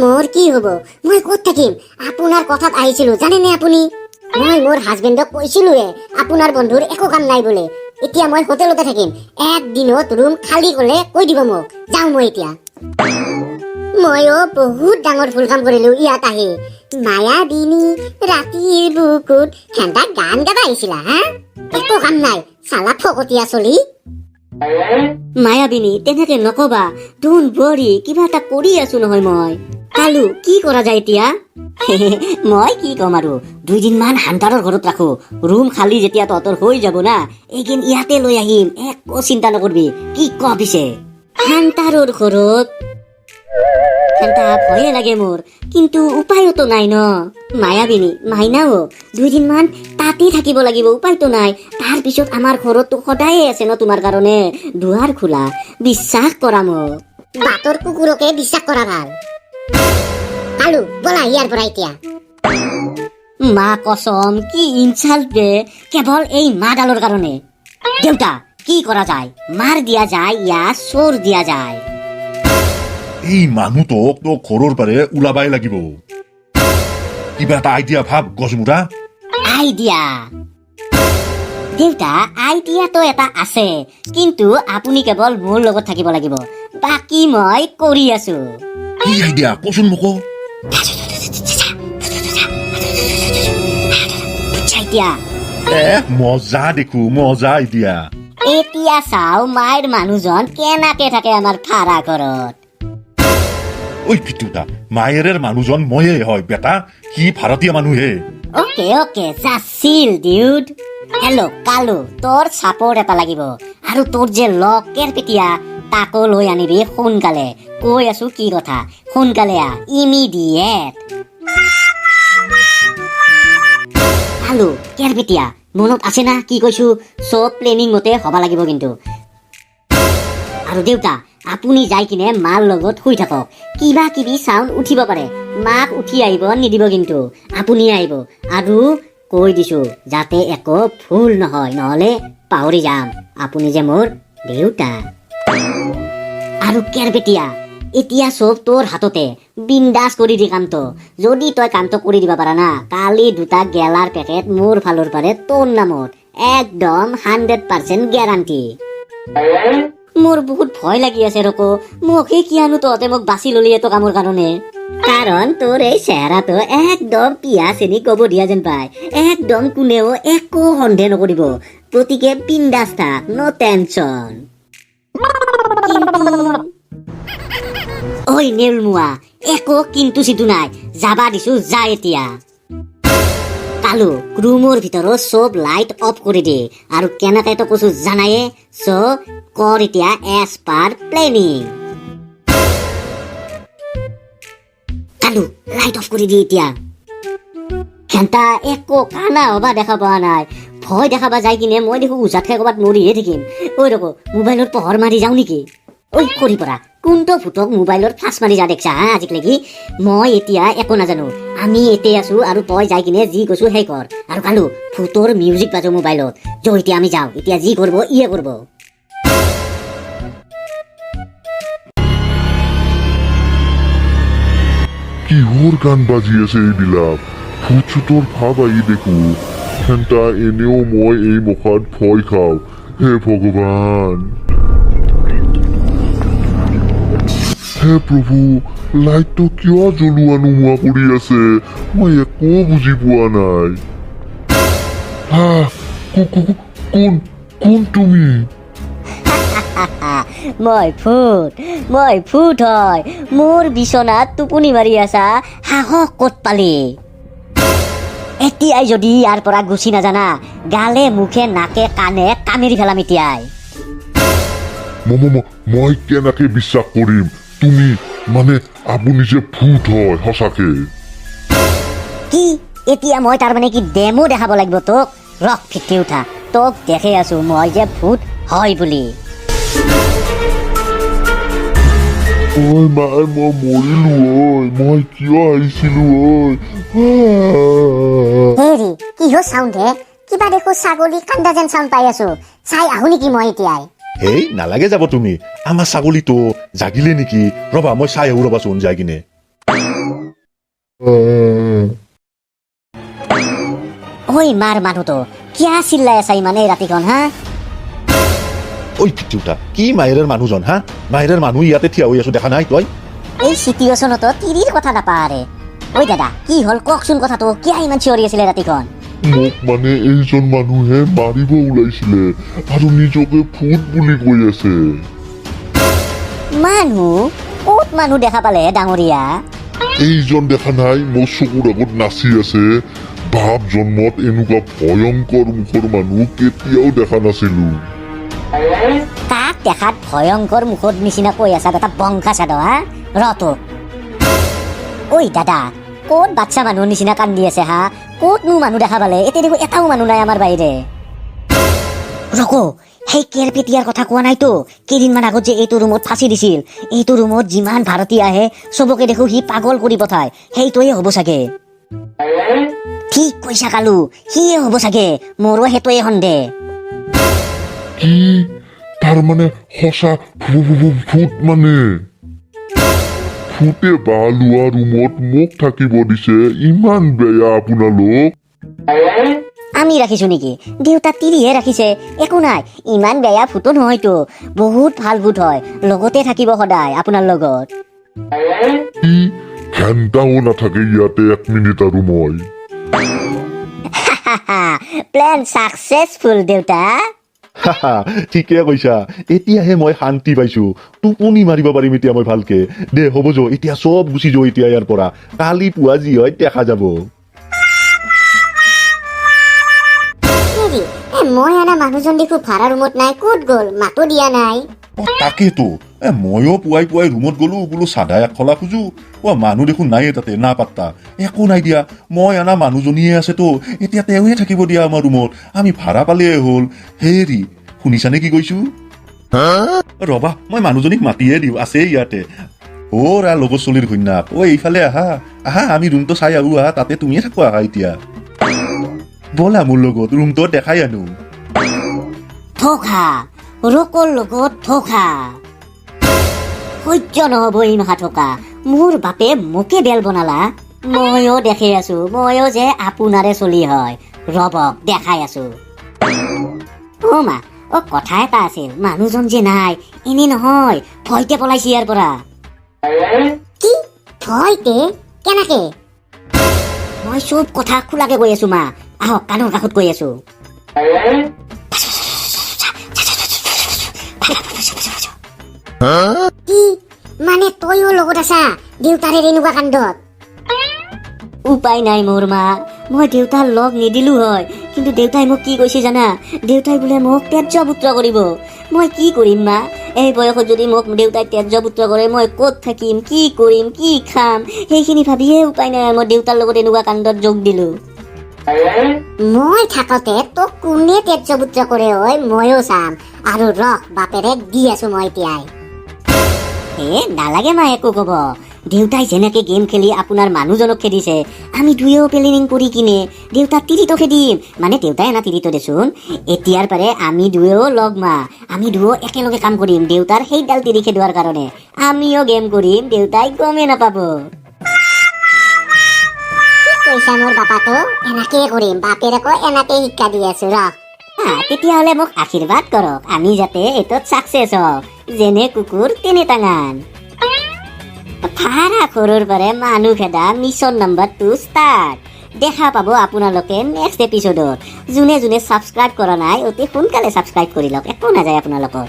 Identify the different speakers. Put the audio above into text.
Speaker 1: মোৰ কি হ'ব? মই ক'ত থাকিম? আপোনাৰ কথাত আহিছিলো জানেনে আপুনি? মই মোৰ হাজবেণ্ডক কৈছিলোৱে আপোনাৰ বন্ধুৰ একো কাম নাই বোলে। এতিয়া মই হোটেলতে থাকিম। একদিনত ৰুম খালী ক'লে কৈ দিব মোক। যাওঁ মই এতিয়া। ময়ো বহুত ডাঙৰ ভুল কাম কৰিলো ইয়াত আহি। মায়াবিনী ৰাতিৰ বুকুত সেন্দা গান গাবা আহিছিলা হা? একো কাম নাই, চালা ফকতীয়া চলি।
Speaker 2: মায়াবিনী, তেনেকে নকবা। Don't worry, কিবা এটা কৰি আছো নহয় মই। কালু, কি কৰা যায় এতিয়া? মই কি ক'ম আৰু, দুইদিনমান হান্তাৰৰ ঘৰত ৰাখো। ৰুম খালী যেতিয়া তহঁতৰ হৈ যাব না, এইকেইদিন ইয়াতে লৈ আহিম। একো চিন্তা নকৰবি। কি ক পিছে? হান্তাৰৰ ঘৰত সেন্তা ভয়ে লাগে মোৰ, কিন্তু উপায়োতো নাই ন। মায়াবিনী, মাইনাও দুইদিনমান তাতেই থাকিব লাগিব, উপায়তো নাই। তাৰপিছত আমাৰ ঘৰততো সদায়ে আছে ন তোমাৰ কাৰণে দুৱাৰ খোলা। বিশ্বাস কৰা মোক।
Speaker 1: বাটৰ কুকুৰকে বিশ্বাস কৰা ভাল। কালু, ব'লা ইয়াৰ পৰা এতিয়া।
Speaker 2: মা কচম, কি ইনচাল্ট বে, কেৱল এই মাডালৰ কাৰণে। দেউতা, কি কৰা যায়? মাৰ দিয়া যায় ইয়া চোৰ দিয়া যায়?
Speaker 3: এই মানুহটোক তো ঘৰৰ পাৰে ওলাবাই লাগিব। কিবা এটা আইডিয়া ভাব গছমূৰা।
Speaker 2: আইডিয়া? দেউতা, আইডিয়াটো এটা আছে, কিন্তু আপুনি কেৱল মোৰ লগত থাকিব লাগিব। বাকী মই কৰি আছো।
Speaker 3: কি আইডিয়া কচোন মোক।
Speaker 2: বুজছা এতিয়া?
Speaker 3: এ মজা দেখো, মজা আইডিয়া।
Speaker 2: এতিয়া চাও মায়েৰ মানুহজন কেনেকে থাকে আমাৰ ভাড়া ঘৰত।
Speaker 3: ঐ পিতুতা, মায়েৰেৰ মানুহজন ময়ে হয় বেটা, সি ভাৰতীয় মানুহে।
Speaker 2: Okay okay, just chill dude. Hello Kalu, তোৰ চাপৰ্ট এটা লাগিব। আৰু তোৰ যে লগ কেৰপেটীয়া, তাকো লৈ আনিবি সোনকালে। কৈ আছো কি কথা, সোনকালে আহ, ইমিডিয়েট। কালু, কেৰপেটীয়া, মনত আছে না কি কৈছো? চব প্লেনিং মতে হবা লাগিব কিন্তু। আৰু দেউতা, আপুনি যাই কিনে মাৰ লগত শুই থাকক। কিবা কিবি চাউণ্ড উঠিব পাৰে, মাক উঠি আহিব নিদিব কিন্তু, আপুনি আহিব। আৰু কৈ দিছো যাতে একো ভুল নহয়, নহ'লে পাহৰি যাম আপুনি যে মোৰ দেউতা। আৰু কেৰপেটীয়া, এতিয়া চব তোৰ হাততে, বিন্দাছ কৰি দি কামটো। যদি তই কামটো কৰি দিব পাৰা না, কালি দুটা গেলাৰ পেকেট মোৰ ফালৰ পাৰে তোৰ নামত, একদম 100% গেৰাণ্টি। মোৰ বহুত ভয় লাগি আছে ৰকো। মোকে কিয়ানো তহঁতে মোক বাছি ললি এইটো কামৰ কাৰণে? কাৰণ তোৰ এই চেহেৰাটো একদম পিয়া চেনি কব দিয়া যেন পায়, একদম কোনেও একো সন্দেহ নকৰিব। গতিকে বিন্দাছ থাক, ন' টেনচন। ঐ নেউলমুৱা, একো কিন্তু চিন্তু নাই, যাবা দিছো যা এতিয়া। কালু, ৰুমৰ ভিতৰত চব লাইট অফ কৰি দে। আৰু কেনেকে তো কৈছো জানায়ে, চ' কৰ এতিয়া as per planning. Kalu, light off কৰি দি এতিয়া। ঘেণ্টা একো কানা হবা দেখা পোৱা নাই। ভয় দেখাবা যাই কিনে মই দেখো উজাত খাই ক'ৰবাত মৰিহে থাকিম। ঐ ৰকো, মোবাইলত পোহৰ মাৰি যাওঁ নেকি? ঐ কৰি পৰা, কোনটো ভূতক মোবাইলত ফ্লাছ মাৰি যা দেখছা হা আজিলৈকে? মই এতিয়া একো নাজানো, আমি এতিয়া আছো আৰু তই যাই কিনে যি কৈছো সেই কৰ। আৰু কালু, ভূতৰ মিউজিক বাজো মোবাইলত। যো এতিয়া আমি যাওঁ, এতিয়া যি কৰিব ইয়ে কৰিব।
Speaker 4: কিহৰ গান বাজি আছে এইবিলাক? ভূত চুতৰ ভাৱ আহি দেখো। সেন্তা এনেও মই এই মুখাত ভয় খাওঁ। হে ভগৱান, হে প্ৰভু, লাইটটো কিয় জ্বলোৱা নোহোৱা কৰি আছে? মই একো বুজি পোৱা নাই। হা, কোন কোন তুমি?
Speaker 2: মই ভূত, মই ভূত হয়। মোৰ বিচনাত টোপনি মাৰি আছা, সাহস ক'ত পালি? এতিয়াই যদি ইয়াৰ পৰা গুচি নাজানা, গালে মুখে নাকে কাণে কামেৰি পেলাম এতিয়াই।
Speaker 4: মই কেনেকে বিশ্বাস কৰিম তুমি মানে আপুনি যে ভূত হয় সঁচাকে?
Speaker 2: কি এতিয়া মই তাৰমানে কি ডেমো দেখাব লাগিব তোক? ৰখ ফিটি উঠা, তোক দেখে আছো মই যে ভূত হয় বুলি।
Speaker 4: ঐ মাই, মই মৰিলো ঐ, মই কিয় আহিছিলো ঐ?
Speaker 1: হেৰি, কিহৰ চাউণ্ড হে? কিবা দেখো ছাগলী কান্দা যেন চাউণ্ড পাই আছো। চাই আহো নেকি মই এতিয়াই?
Speaker 3: হেই নালাগে যাব তুমি, আমাৰ ছাগলীটো জাগিলে নেকি? ৰবা মই চাই আহো ৰবাচোন যাই কিনে।
Speaker 2: ঐ মাৰ মানুহটো, কিয়া চিল্লাই আছা ইমান এই ৰাতিখন হা?
Speaker 3: ঐ দেউতা, কি মায়েৰৰ মানুহজন হা? মায়েৰৰ মানুহ ইয়াতে থিয় হৈ আছো, দেখা নাই তই?
Speaker 2: এই চিটুৱেশ্যনতো তিৰিৰ কথা নাপাৰে। ঐ দাদা, কি হ'ল কওকচোন কথাটো, কিয় ইমান চিঞৰি আছিলে ৰাতিখন?
Speaker 4: মোক মানে এইজন মানুহে মাৰিব ওলাইছিলে আৰু নিজকে ভূত বুলি কৈ আছে।
Speaker 2: মানুহ? ক'ত মানুহ দেখা পালে ডাঙৰীয়া?
Speaker 4: এইজন দেখা নাই, মোৰ চকুৰ আগত নাচি আছে। বাপ জন্মত এনেকুৱা ভয়ংকৰ মুখৰ মানুহ কেতিয়াও দেখা নাছিলো।
Speaker 2: কাক দেখাত ভয়ংকৰ মুখত নিচিনা কৈ আছা বেটা বংশা চাদ হা? ৰটো। ঐ দাদা, ক'ত বাচ্চা মানুহৰ নিচিনা কান্দি আছে হা? ক'তনো মানুহ দেখা পালে? এতিয়া দেখোন এটাও মানুহ নাই আমাৰ বাহিৰে। ৰকো, সেই কেৰপেটীয়াৰ কথা কোৱা নাইতো? কেইদিনমান আগত যে এইটো ৰুমত ফাঁচি দিছিল, এইটো ৰুমত যিমান ভাৰতীয় আহে চবকে দেখো সি পাগল কৰি পঠায়, সেইটোৱে হ'ব চাগে। ঠিক কৈছা কালু, সিয়ে হ'ব চাগে, মোৰো সেইটোৱে সন্দেহ।
Speaker 4: কি, তাৰ মানে সঁচা ভূত? মানে ভূতে বাহ লোৱা ৰুমত মোক থাকিব দিছে? ইমান বেয়া আপোনালোক।
Speaker 2: আমি ৰাখিছো নেকি? দেউতা তিৰিহে ৰাখিছে। একো নাই, ইমান বেয়া ভূতো নহয়তো, বহুত ভাল ভূত হয়, লগতে থাকিব সদায় আপোনাৰ লগত।
Speaker 4: কি, ঘণ্টাও নাথাকে ইয়াতে এক মিনিট আৰু মই।
Speaker 2: প্লেন ছাকচেছফুল দেউতা।
Speaker 3: হাহা, ঠিকে কৈছা, এতিয়াহে মই শান্তি পাইছো, টোপনি মাৰিব পাৰিম এতিয়া মই ভালকে। দে হ'ব, যো এতিয়া, চব গুচি যো এতিয়া ইয়াৰ পৰা, কালি পুৱা যি হয় দেখা যাব।
Speaker 1: হেৰি, এ মই অনা মানুহজন দেখো ভাড়া ৰুমত নাই, ক'ত গ'ল? মাতো দিয়া নাই।
Speaker 3: অ তাকেতো, ময়ো পুৱাই পুৱাই ৰুমত গ'লো, বোলো চাদা এক খোলা খোজো, অ মানুহ দেখোন নাইয়ে তাতে, না পাত্তা একো নাই দিয়া। মই অনা মানুহজনীয়ে আছেতো এতিয়া, তেওঁহে থাকিব দিয়া আমাৰ ৰুমত, আমি ভাড়া পালেই হ'ল। হেৰি শুনিছানে কি কৈছো? ৰবা, মই মানুহজনীক মাতিয়ে দিওঁ, আছে ইয়াতে। অ ৰা লগৰ চলিৰ ঘৈণাক, অ এইফালে আহা আহা, আমি ৰুমটো চাই আহো, আহা, তাতে তুমিয়ে থাকো, আহা এতিয়া, ব'লা মোৰ লগত, ৰুমটো দেখাই আনো।
Speaker 2: ধোকা, ৰকৰ লগত ধোকা, সহ্য নহ'ব এই মাখা থকা। মোৰ বাপে মোকে বেল বনালা, ময়ো দেখি আছো, ময়ো যে আপোনাৰে চলি হয়, ৰবক দেখাই আছো। অ মা, অ কথা এটা আছিল, মানুহজন যে নাই, এনে নহয়, ভয়তে পলাইছে ইয়াৰ পৰা।
Speaker 1: কি ভয়তে? কেনেকে?
Speaker 2: মই চব কথা খোলাকে কৈ আছো মা, আহক কাণৰ কাষত কৈ আছো।
Speaker 1: কি মানে, তইও লগত আছা দেউতাৰে এনেকুৱা কাণ্ডত?
Speaker 2: উপায় নাই মোৰ মা, মই দেউতাৰ লগ নিদিলো হয়, কিন্তু দেউতাই মোক কি কৈছে জানা? দেউতাই বোলে মোক তেৰ্য পুত্ৰ কৰিব। মই কি কৰিম মা? এই বয়সত যদি মোক দেউতাই তেৰ্য পুত্ৰ কৰে, মই ক'ত থাকিম, কি কৰিম, কি খাম, সেইখিনি ভাবিয়ে উপায় নাই, মই দেউতাৰ লগত এনেকুৱা কাণ্ডত যোগ দিলো।
Speaker 1: মই থাকোতে তোক কোনে তেৰ্যপুত্ৰ কৰে ঐ, ময়ো চাম। আৰু ৰহ, বাপেৰেক দি আছো মই এতিয়াই।
Speaker 2: এ নালাগে মা একো ক'ব, দেউতাই যেনেকে গেম খেলি আপোনাৰ মানুহজনক খেদিছে, আমি দুয়ো প্লেনিং কৰি কিনে দেউতাক তিৰিটো খেদিম, মানে দেউতাই অনা তিৰিটো দেচোন। এতিয়াৰ পাৰে আমি দুয়ো লগ মা, আমি দুয়ো একেলগে কাম কৰিম। দেউতাৰ সেইডাল তিৰি খেদোৱাৰ কাৰণে আমিও গেম কৰিম, দেউতাই গমেই নাপাব।
Speaker 1: ঠিক কৈছা মোৰ বাপাটো, এনেকেই কৰিম, বাপেৰেকো এনেকেই শিক্ষা দি আছো ৰহ।
Speaker 2: তেতিয়াহ'লে মোক আশীৰ্বাদ কৰক, আমি যাতে এইটোত ছাকচেছ হওঁ, যেনে কুকুৰ তেনে টাঙান। ভাড়া ঘৰৰ পাৰে মানুহ খেদা মিছন নম্বৰ 2 ষ্টাৰ্ট। দেখা পাব আপোনালোকে নেক্সট এপিছ'ডত। যোনে যোনে ছাবস্ক্ৰাইব কৰা নাই অতি সোনকালে ছাবস্ক্ৰাইব কৰি লওক, একো নাযায় আপোনালোকৰ।